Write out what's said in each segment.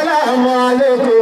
Salamu alaikum.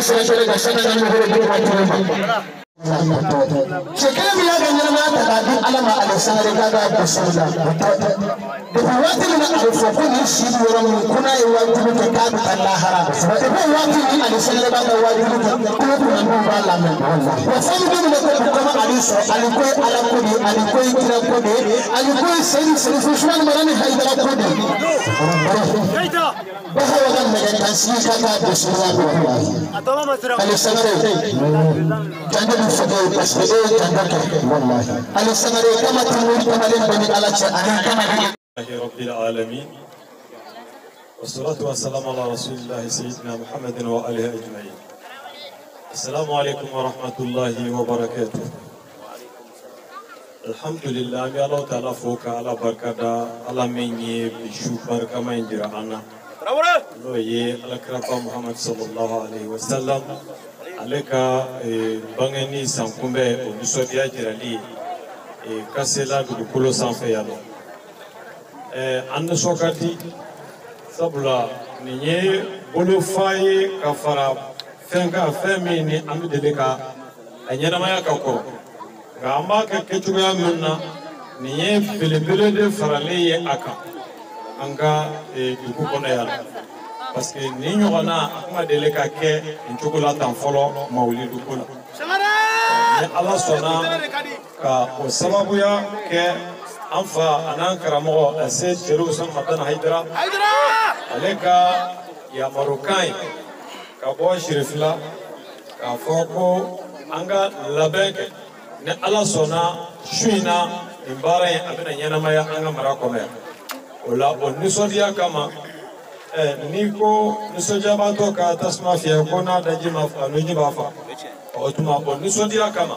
sera ka sanga ni hore bi ma tuma cɛ kelen min y'a ka ɲɛnamaya ta k'a di Ala ma Ale Sangare k'a k'a bisimila depuis waati min na a bɛ fɔ ko nin si bɛ yɔrɔ min ko n'a ye wajibi kɛ k'a bɛ taa lahara depuis waati min Ale Sangare b'a ka wajibi kɛ kulo kunnandiw b'a lamɛn wa fɛn min bɛ ko o kama ale sɔrɔ ale ko ye Ala ko de ye ale ko ye kira ko de ye ale ko ye Seyidu Serifu Usumani Madani Hayidara ko de ye Bahawa ka nɛgɛ kan sigi ka k'a bisimila Ale Sangare janjo bɛ fɔ e parce que e ye janjo kɛ Ale Sangare kama tɛ muri kamalen bɛ ni Ala cɛ ani kama bɛ رب العالمين والصلاة والسلام على رسول الله سيدنا محمد وآله أجمعين. السلام عليكم ورحمة الله وبركاته. الحمد لله الله تعالى فوق على بركة على من يشوف بركة ما ينجر عنا. لو يه على كرب محمد صلى الله عليه وسلم عليك بعني سانكومبه ونسوديا جرالي كاسلا دكولو سانفيالو. An nisɔn ka di sabula nin ye bolofa ye ka fara fɛn kan fɛn min ni an bɛ deli ka a ɲɛnamaya ka kɔrɔ nka an b'a kɛ kɛcogoya min na nin ye belebele de faralen ye a kan an ka dugu kɔnɔ yan parce que nin ɲɔgɔnna a kun ma deli ka kɛ nin cogo la tan fɔlɔ mawuludu ko la ni Ala sɔnna ka o sababuya kɛ an fa a n'an karamɔgɔ a se Serifu Usumani Madani Hayidara ale ka yamarukan ye ka bɔ Sirifila k'a fɔ ko an ka labɛn kɛ ni Ala sɔnna su in na nin baara in a bɛna ɲɛnamaya an ka mara kɔnɔ yan o la o nisɔndiya kama n'i ko nisɔndiyabaatɔ ka tasuma fiyɛ ko n'a daji ma fa nuji b'a fa o tuma o nisɔndiya kama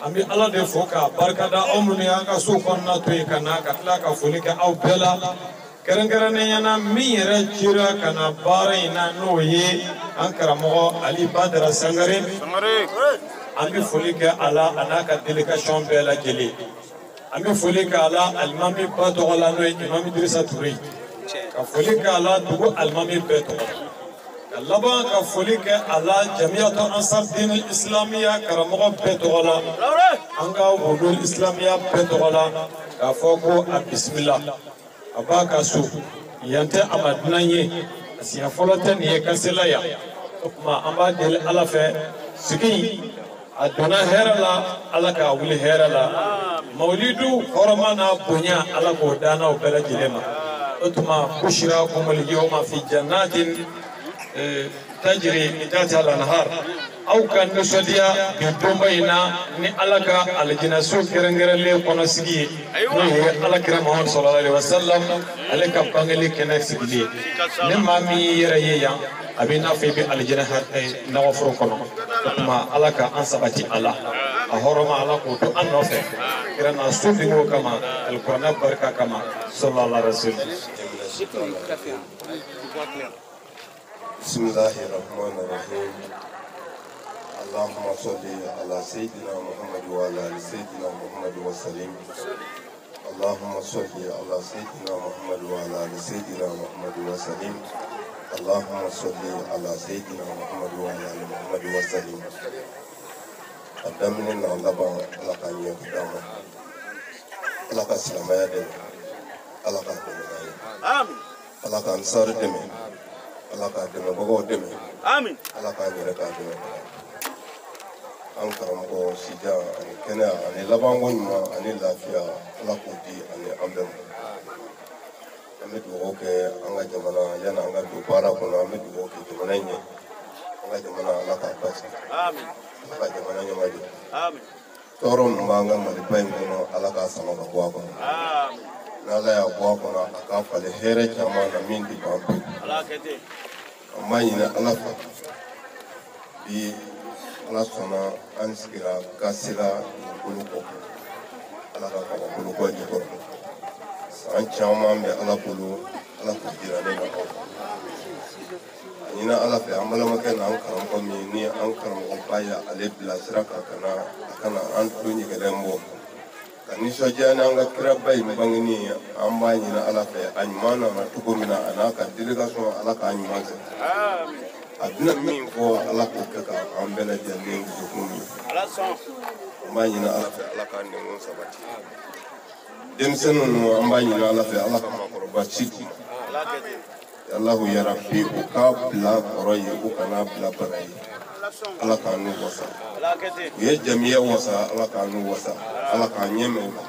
an bɛ Ala de fo k'a barikada aw minnu y'an ka so kɔnɔna to yen ka na ka tila ka foli kɛ aw bɛɛ la kɛrɛnkɛrɛnnenya na min yɛrɛ cira ka na baara in na n'o ye an karamɔgɔ Ali Badara Sangare an bɛ foli kɛ a la a n'a ka délégation bɛɛ lajɛlen an bɛ foli kɛ a la alimami ba tɔgɔ la n'o ye Imam Dirisa Ture ka foli kɛ a la dugu alimami bɛɛ tɔgɔ la ka laban ka foli kɛ a la jamiyatu ansar diinil islamiya karamɔgɔ bɛɛ tɔgɔ la an ka wudul islamiya bɛɛ tɔgɔ la k'a fɔ ko a bisimila a b'a ka so yan tɛ a ma dunan ye a siɲɛ fɔlɔ tɛ nin ye kasela yan o tuma an b'a deli Ala fɛ sigi a donna hɛrɛ la Ala k'a wuli hɛrɛ la mawlidu hɔrɔma n'a bonya Ala k'o d'an n'aw bɛɛ lajɛlen ma o tuma bushira kumul yawma fi jannatin tajiri min tahtiha al-anhar aw ka nisɔndiya bi donba in na ni Ala ka alijinɛso kɛrɛnkɛrɛnlen kɔnɔ sigi ye n'o ye Ala kira Muhamadu sallallahu alaihi wasallam ale ka bangeli kɛnɛ sigili ye ni maa min y'i yɛrɛ ye yan a b'i n'a fɔ i bɛ alijinɛ nɔgɔforo kɔnɔ o tuma Ala ka an sabati a la a hɔrɔma Ala k'o to an nɔfɛ kira n'a so binko kama alikuranɛ barika kama sallallahu alaihi wasallam. بسم الله الرحمن الرحيم اللهم صل على سيدنا محمد وعلى ال سيدنا محمد وسلم اللهم صل على سيدنا محمد وعلى ال سيدنا محمد وسلم اللهم صل على سيدنا محمد وعلى ال محمد وسلم قدمنا لبا لك يقدم لك السلام يا دم لك آمين لك انصار دم Ala k'a dɛmɛbagaw dɛmɛ. Amin. Ala k'an yɛrɛ k'a dɛmɛbaga. An karamɔgɔ sijan ani kɛnɛya ani labanko ɲuman ani lafiya Ala k'o di ani an bɛɛ ma. An bɛ dugawu kɛ an ka jamana yanni an ka don baara kɔnɔ an bɛ dugawu kɛ jamana in ye. An ka jamana Ala k'a basigi. Amin. Ala ka jamana ɲɛmajɔ. Amin. Tɔɔrɔ min b'an ka Maliba in kɔnɔ Ala k'a sama ka bɔ a kɔnɔ. Amin. N'Ala y'a bɔ a kɔnɔ a k'a falen hɛrɛ caman na min tɛ ban pewu. Ala kɛ ten. An b'a ɲini Ala fɛ bi Ala sɔnna an sigira Kasela dugukolo kɔ Ala ka kabakolo kɔ jukɔrɔ san caman bɛ Ala bolo Ala k'o jira ne na aw a ɲini Ala fɛ an balimakɛ n'an karamɔgɔ min ni an karamɔgɔba ye ale bilasira kan ka na a kana an tulo ɲɛgɛlɛn bɔ ka nisɔndiya n'an ka kiraba in bangeni ye an b'a ɲini Ala fɛ a ɲuman nana cogo min na a n'a ka délégation Ala k'a ɲuman kɛ. A bɛna min fɔ Ala k'o kɛ ka an bɛɛ lajɛlen dusukun min. An b'a ɲini Ala fɛ Ala k'an nɛnkun sabati. Denmisɛnnin ninnu an b'a ɲini Ala fɛ Ala ka maakɔrɔba ci d'u ma. Alahu yarabi u k'a bila kɔrɔ ye u kana bila bana ye. Ala k'an n'u wasa. U ye jamiya wasa Ala k'an n'u wasa. Ala k'an ɲɛ mɛn u la.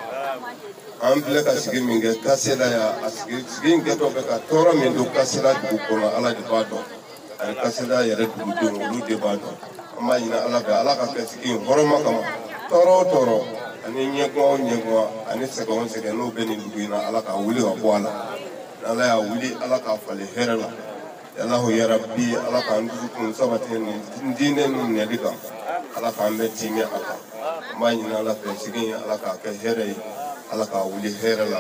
An filɛ ka sigi min kɛ Kasela yan a sigi in kɛtɔ bɛ ka tɔɔrɔ min don Kasela dugu kɔnɔ Ala de b'a dɔn. Ani Kasela yɛrɛ dugudenw olu de b'a dɔn. An b'a ɲini Ala fɛ Ala ka kɛ sigi in hɔrɔma kama. Tɔɔrɔ o tɔɔrɔ ani ɲɛguwa o ɲɛguwa ani sɛgɛn o sɛgɛn n'o bɛ nin dugu in na Ala k'a wuli ka bɔ a la. N'Ala y'a wuli Ala k'a falen hɛrɛ la. Alahu yarabi Ala k'an dusukun sabati nin diinɛ ninnu minɛli kan. Ala k'an bɛɛ tiimɛ a kan. An b'a ɲini Ala fɛ sigi in Ala k'a kɛ hɛrɛ ye. Ala k'a wuli hɛrɛ la.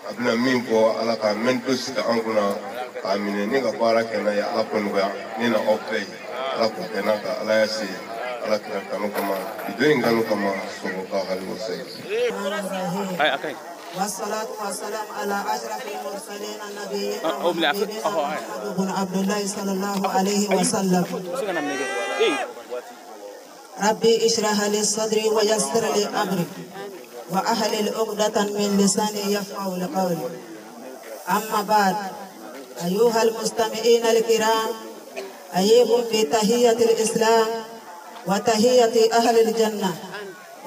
A bɛna min fɔ Ala k'a mɛn to sigi an kunna k'a minɛ ni ka baara kɛ n'a ye Ala k'o nɔgɔya ne na aw bɛɛ ye. Ala k'o kɛ n'a ka Ala y'a se Ala kira kanu kama bi don in kanu kama sallallahu alaihi wasallam. والصلاة والسلام على أشرف المرسلين نبينا محمد بن عبد الله صلى الله عليه وسلم. ربي اشرح لي صدري ويسر لي أمري وأحلل عقدة من لساني يفقهوا قولي. أما بعد، أيها المستمعين الكرام، أيكم في تحية الإسلام وتحية أهل الجنة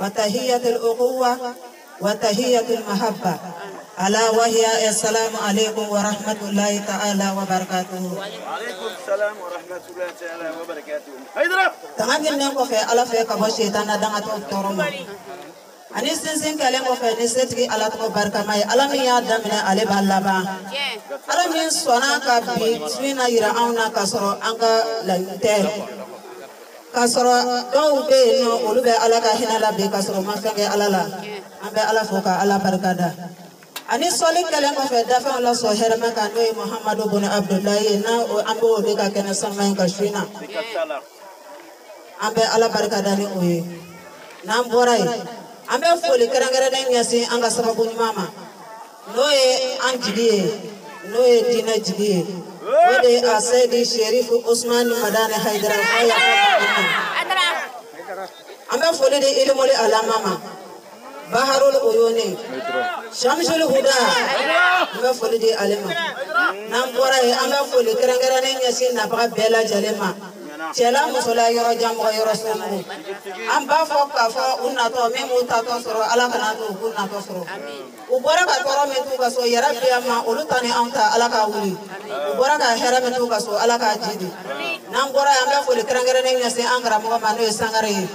وتحية الأخوة وتحية المحبة، ألا وهي السلام عليكم ورحمة الله تعالى وبركاته. وعليكم السلام ورحمة الله تعالى وبركاته. Tanga min kɔfɛ Ala fɛ ka bɔ sitana dangatɔ tɔɔrɔ ma. Ani sinsin kɛlen kɔfɛ ni setigi Ala tɔgɔ barikama ye, Ala min y'a daminɛ ale b'a laban. Ala min sɔnna ka bi su in na yira anw na k'a sɔrɔ an ka laɲini tɛ. K'a sɔrɔ dɔw bɛ yen nɔ olu bɛ Ala ka hinɛ la bi k'a sɔrɔ u ma fɛn kɛ Ala la. An bɛ Ala fo ka Ala barika da. Ani sɔli kɛlen kɔfɛ dafɛnw lasɔn hɛrɛma kan n'o ye Muhamadu bun Abudulayi ye, n'a an b'o de ka kɛnɛ sanuma in kan su in na. An bɛ Ala barika da ni o ye. N'an bɔra yen, an bɛ foli kɛrɛnkɛrɛnnen ɲɛsin an ka sababu ɲuman ma, n'o ye an jigi ye, n'o ye diinɛ jigi ye, o de ye a Seyidi Serifu Usumani Madani Hayidara. An bɛ foli di ilimuli alama ma, Baharul Uyuni, Shamsul Huda, an bɛ foli di ale ma. N'an bɔra yen, an bɛ foli kɛrɛnkɛrɛnnen ɲɛsin nabaga bɛɛ lajɛlen ma. Cɛla musola yɔrɔ jan mɔgɔ yɔrɔ surun. An b'a fɔ k'a fɔ u natɔ min m'u tatɔ sɔrɔ Ala kana to u k'u natɔ sɔrɔ. U bɔra ka tɔɔrɔ min t'u ka so yɛrɛ biya ma olu ta ni anw ta Ala k'a wuli. U bɔra ka hɛrɛ min t'u ka so Ala k'a jidi. N'an bɔra yen, an bɛ foli kɛrɛnkɛrɛnnen ɲɛsin an karamɔgɔ ma n'o ye Sangare ye.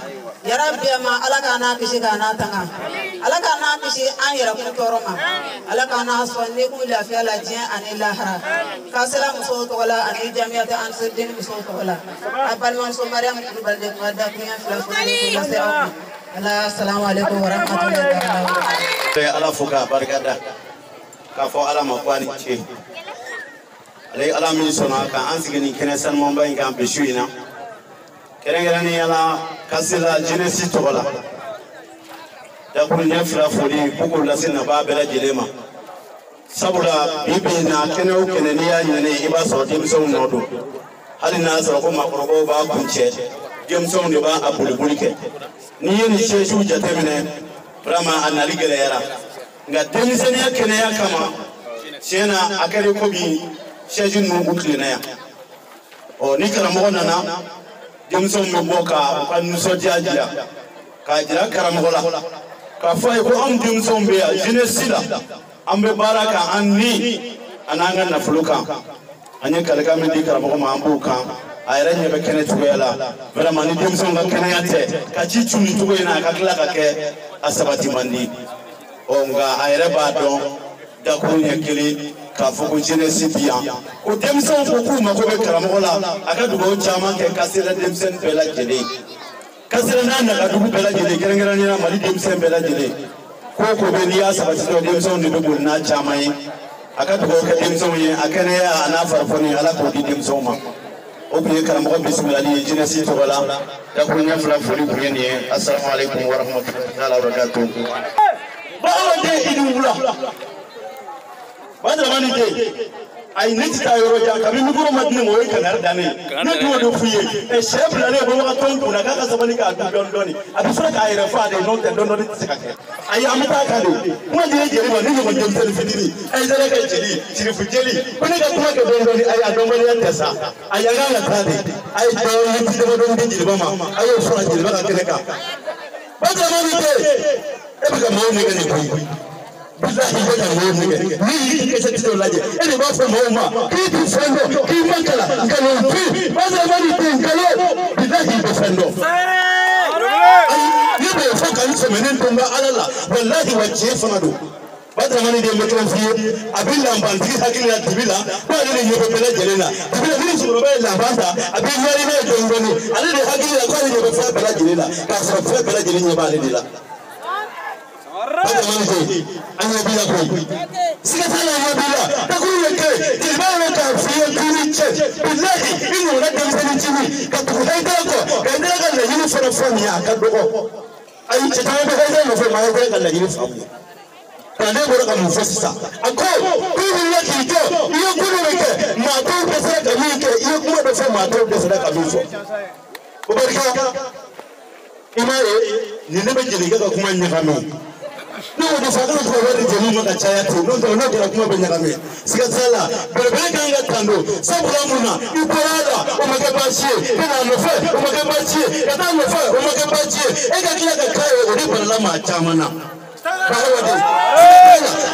Yɛrɛ biya ma Ala k'a n'a kisi k'a n'a tanga. Ala k'a n'a kisi an yɛrɛkun tɔɔrɔ ma. Ala k'a n'a sɔn ni k'u lafiya la diɲɛ ani lahara. Kasela musow tɔgɔ la ani jamiyati ansiriden musow tɔgɔ la. A balimamuso Mariam Kulubali de kuma dakuruɲɛ fila foli lase aw ma. Ala salamu aleykum wa rahmatulahi taala wa barakatuh. Ala fo k'a barika da k'a fɔ Ala ma ko a ni ce. Ale Ala min sɔnna k'an sigi nin kɛnɛ sanumanba in kan bi su in na. Kɛrɛnkɛrɛnnenya la Kasela jeunesse tɔgɔ la. Dakuruɲɛ fila foli ko k'o lase nabaa bɛɛ lajɛlen ma. Sabula bi bi in na kɛnɛ o kɛnɛ n'i y'a ɲinɛ i b'a sɔrɔ denmisɛnw nɔ don. Hali n'a sɔrɔ ko maakɔrɔbaw b'a kuncɛ, denmisɛnw de b'a boliboli kɛ. N'i ye nin sɛsiw jateminɛ, vraiment a nali gɛlɛyara. Nka denmisɛnninya kɛnɛya kama, tiɲɛ na a kɛra komi sɛsi ninnu u tilenna yan. Ɔ ni karamɔgɔ nana, denmisɛnw bɛ bɔ ka u ka nisɔndiya jira, k'a jira karamɔgɔ la, k'a fɔ a ye ko anw denmisɛnw bɛ yan jeunesse la, an bɛ baara kan an ni a n'an ka nafolo kan. An ye kalikan min di karamɔgɔ ma an b'o kan. A yɛrɛ ɲɛ bɛ kɛnɛ cogoya la. Vraiment ni denmisɛnw ka kɛnɛya tɛ ka ci cu nin cogo in na a ka tila ka kɛ a sabati man di. Ɔ nka a yɛrɛ b'a dɔn dakuru ɲɛ kelen k'a fɔ ko jeunesse bi yan. Ko denmisɛnw ko k'u mako bɛ karamɔgɔ la, a ka dugawu caman kɛ Kasela denmisɛnnin bɛɛ lajɛlen. Kasela n'a nagadugu bɛɛ lajɛlen, kɛrɛnkɛrɛnnenya la Mali denmisɛn bɛɛ lajɛlen. Ko o ko bɛ n'i y'a sabati dɔrɔn denmisɛnw de bɛ boli n'a caman ye. A ka dugawu kɛ denmisɛnw ye, a kɛnɛya a n'a farifoni Ala k'o di denmisɛnw ma. O tun ye karamɔgɔ bisimilali ye jeunesse tɔgɔ la. Dakuruɲɛ fila foli tun ye nin ye. Asalamu aleykum wa rahmatulahi wa barakatuh. Bawo den i ni wula. Badrama ni den. Ayi ne tɛ taa yɔrɔ jan kabini mikoro ma di ne ma o ye kangari da ne ye ne dun y'o de f'u ye ɛ sɛ bilalen bɔbaga tɔn kunna k'a ka sabali k'a dun dɔɔni dɔɔni a bɛ sɔrɔ k'a yɛrɛ fa de n'o tɛ dɔɔni dɔɔni tɛ se ka kɛ ayi an bɛ taa kan de kuma di ne jeli ma ne ɲɔgɔn denmisɛnnin fitinin ayidara ka jeli sirifu jeli ko ne ka kuma kɛ dɔɔni dɔɔni ayi a dɔnbaliya tɛ sa ayi an kan ka taa de a ye dɔɔni ti damadɔni di jeliba ma a y'o fara jeliba ka kɛnɛ kan Badrama ni tɛ e bɛ ka maaw nɛgɛ nin koyi. Bilahi bɛ ka maaw nɛgɛ n'i y'i kɛsɛ ti dɔw lajɛ e de b'a fɔ maaw ma k'i ti fɛn dɔn k'i ma kalan nkalon fin Badrama ni tɛ nkalon bilahi bɛ fɛn dɔn. Ne b'o fɔ ka n sɛmɛnen to n ka Ala la walahi wa tiɲɛ fana don. Badrama ni den bɛ kelen f'i ye a bɛ lanbantigi hakili la dibi la ko ale de ɲɛ bɛ bɛɛ lajɛlen na dibi la ni musokɔrɔba ye lanban ta a bɛ ɲari n'a ye dɔɔni dɔɔni ale de hakili la ko ale ɲɛ bɛ fɛn bɛɛ lajɛlen la k'a sɔrɔ fɛn bɛɛ lajɛlen ɲɛ b'ale de la. Badrama ni den an ɲɛ b'i la koyi siga t'a la an ɲɛ b'i la dakuru bɛ kɛ jeliba yɛrɛ k'a f'i ye k'i cɛ bilahi i ɲɔgɔnna denmisɛnnin cinin ka tugu Hayidara kɔ ka Hayidara ka laɲini fana fɔ nin ye a ka dɔgɔ ayi cɛ caman bɛ Hayidara nɔfɛ ma Hayidara ka laɲini faamuya. Kalanden bɔra ka mun fɔ sisan a ko k'i wulila k'i jɔ i ye ko dɔ de kɛ maa tɔw dɛsɛra ka min kɛ i ye kuma dɔ fɔ maa tɔw dɛsɛra ka min fɔ o barika i m'a ye nin ne bɛ jelikɛ ka kuma ɲagami ne ko de fɔ a kana to ka wari di jeliw ma ka caya ten n'o tɛ n'o kɛra kuma bɛ ɲagami siga t'a la belebele kan ka tando sabula mun na i bɔra a la o ma kɛ baasi ye ka n'a nɔfɛ o ma kɛ baasi ye ka taa nɔfɛ o ma kɛ baasi ye e ka tila ka k'a ye o de balala maa caman na.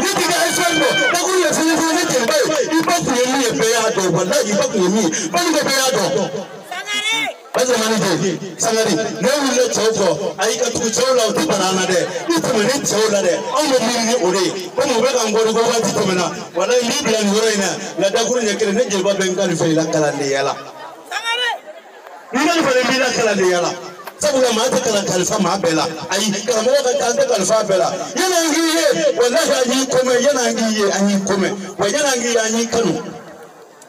Ni ti ka fɛn dɔn dakuru ye fɛn fɛn ne jeliba ye i ba kun ye min ye bɛɛ y'a dɔn walahi i ba kun ye min ye banikɛ bɛɛ y'a dɔn. Badrama ni den Sangare ne wulila cɛw kɔ ayi ka tugu cɛw la o tɛ bana an na dɛ i tɛmɛnen cɛw la dɛ anw bɛ miiri ni o de ye komi u bɛ k'an kɔni ko waati tɛmɛna walahi n b'i bila nin yɔrɔ in na nka dakuru ɲɛ kelen ne jeliba bɛ n kalifa i la kalandenya la n kalifalen b'i la kalandenya la. Sabula maa tɛ kalan kalifa maa bɛɛ la ayi karamɔgɔ ka taa an tɛ kalifa bɛɛ la yanni an k'i ye walahi an y'i komɛ yanni an k'i ye an y'i komɛ wa yanni an k'i ye an y'i kanu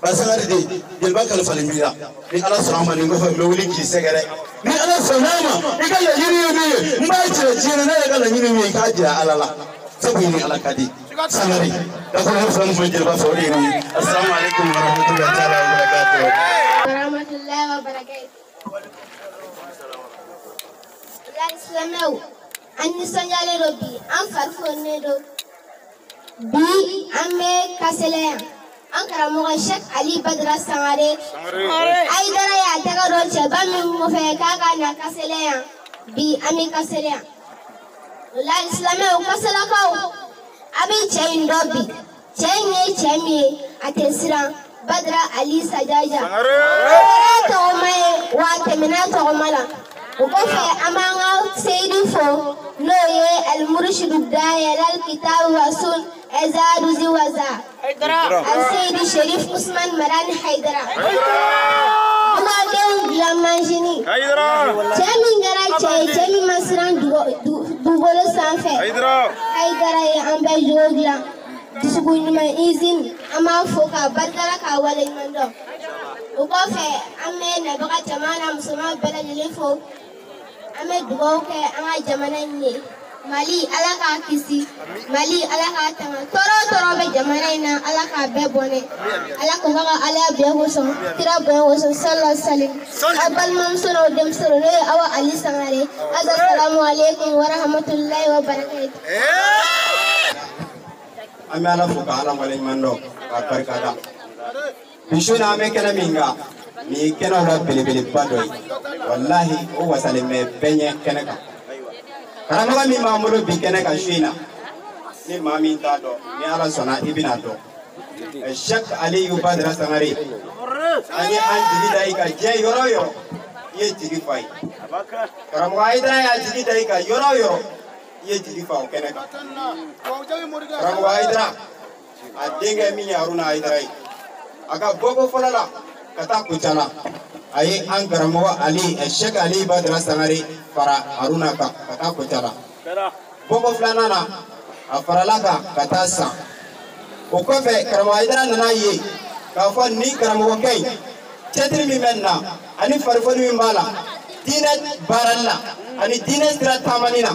Basangare de jeliba kalifalen b'i la ni Ala sɔnna a ma nin kɔfɛ n bɛ wuli k'i sɛgɛrɛ ni Ala sɔnna a ma i ka laɲini ye min ye n b'a jira diɲɛ na ne yɛrɛ ka laɲini ye min ye i k'a jira Ala la sabu i ni Ala ka di Sangare dakuru ne fila min fɔ jeliba fɛ o de ye nin ye asalamu aleykum wa rahmatulahi taala wa barakatuhu. Wa rahmatulahi wa barakatuhu. Silamɛw an nisɔndiyalen don bi an fari foninen don bi an bɛ Kasɛlɛ yan an karamɔgɔ Sheikh Ali Badara Sangare Hayidara y'a tɛgɛ don cɛba min kɔfɛ k'a ka na Kasɛlɛ yan bi an bɛ Kasɛlɛ yan o la silamɛw Kasɛlɛkaw a bɛ cɛ in dɔn bi cɛ in ye cɛ min ye a tɛ siran Badara Ali Sajaja o ye tɔgɔma ye wa a tɛmɛna tɔgɔma la. O kɔfɛ an b'an ka seyidi fo n'o ye alimurusidu dayɛlɛ alikitabu wa sun ɛzaduzi waza aliseyidi Sherif Usman Marani Hayidara dugadenw dilan manzini cɛ min kɛra cɛ ye cɛ min ma siran dugukolo sanfɛ Hayidara ye an bɛɛ jogo dilan dusukun ɲuman izini an b'a fo k'a barikada k'a waleɲuman dɔn. O kɔfɛ an bɛ nabaga jama n'a musoman bɛɛ lajɛlen fo an bɛ dugawu kɛ an ka jamana in ye Mali Ala k'a kisi Mali Ala k'a tanga tɔɔrɔ o tɔɔrɔ bɛ jamana in na Ala k'a bɛɛ bɔnɛ Ala k'o ka Ala bonya kosɔn kira bonya kosɔn sallallahu alaihi wasallam aw balimamuso n'aw denmuso n'o ye Awa Ali Sangare asalamu aleykum wa rahmatulahi wa barakatuh. An bɛ Ala fo ka Ala waleɲuman dɔn k'a barika da. Bi su in na an bɛ kɛnɛ min kan nin ye kɛnɛw la belebeleba dɔ ye walahi o wasalen bɛ bɛɛ ɲɛ kɛnɛ kan karamɔgɔ min b'an bolo bi kɛnɛ kan su in na ni maa min t'a dɔn ni Ala sɔnna i bɛna dɔn Sheikh Aliyu Badara Sangare an ye an jigi da i kan diɲɛ yɔrɔ o yɔrɔ i ye jigi fa ye karamɔgɔ Hayidara y'a jigi da i kan yɔrɔ o yɔrɔ i ye jigi fa o kɛnɛ kan karamɔgɔ Hayidara a denkɛ min ye Haruna Hayidara ye a ka bɔko fɔlɔ la ka taa Kucala a ye an karamɔgɔ Ali Sheikh Ali Badara Sangare fara Haruna kan ka taa Kucala bɔko filanan na a farala kan ka taa San o kɔfɛ karamɔgɔ Hayidara nana ye k'a fɔ nin karamɔgɔkɛ in cɛtiri min bɛ nin na ani farifoni min b'a la diinɛ baarali la ani diinɛ sira taamani na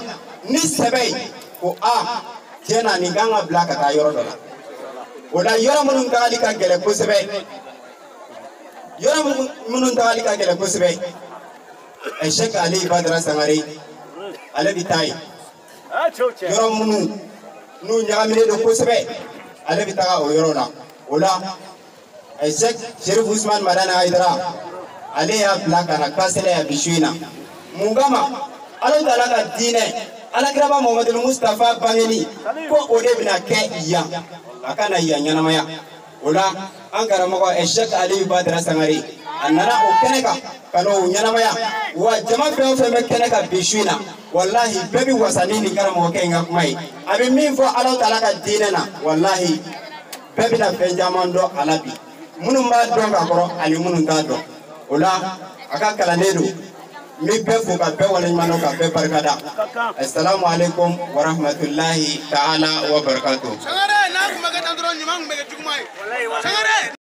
ni sɛbɛ ye ko a tiɲɛ na nin kan ka bila ka taa yɔrɔ dɔ la. O la yɔrɔ minnu tagali ka gɛlɛn kosɛbɛ, yɔrɔ minnu tagali ka gɛlɛn kosɛbɛ, Cheikh Ali Badara Sangare ale bɛ taa yen. Yɔrɔ minnu n'u ɲagaminen don kosɛbɛ, ale bɛ taga o yɔrɔ la. O la Cheikh Cherif Ousmane Madani Haidara ale y'a bila ka na Kasɛlɛ yan bi su in na. Mun kama? Ala taala ka diinɛ Alakiraba Muhamadu Mustafa bangeni ko o de bɛna kɛ yan, a ka na yan ɲɛnamaya. O la an karamɔgɔ Cheikh Ali Badara Sangare a nana o kɛnɛ kan ka n'o ɲɛnamaya. Wa jama fɛn o fɛn bɛ kɛnɛ kan bi su in na, walahi bɛɛ bɛ wasa ni nin karamɔgɔkɛ in ka kuma ye. A bɛ min fɔ Ala taala ka diinɛ na, walahi bɛɛ bɛna fɛn caman dɔn a la bi, minnu b'a dɔn ka kɔrɔ ani minnu t'a dɔn. O la a ka kalanden don. N bɛ bɛɛ fo ka bɛɛ waleɲuman dɔn ka bɛɛ barikada. Asalamu aleykum wa rahmatulahi ta'ala wa barakatuh. Sangare n'a tun bɛ kɛ tan dɔrɔn, ɲuman tun bɛ kɛ juguman ye. Sangare.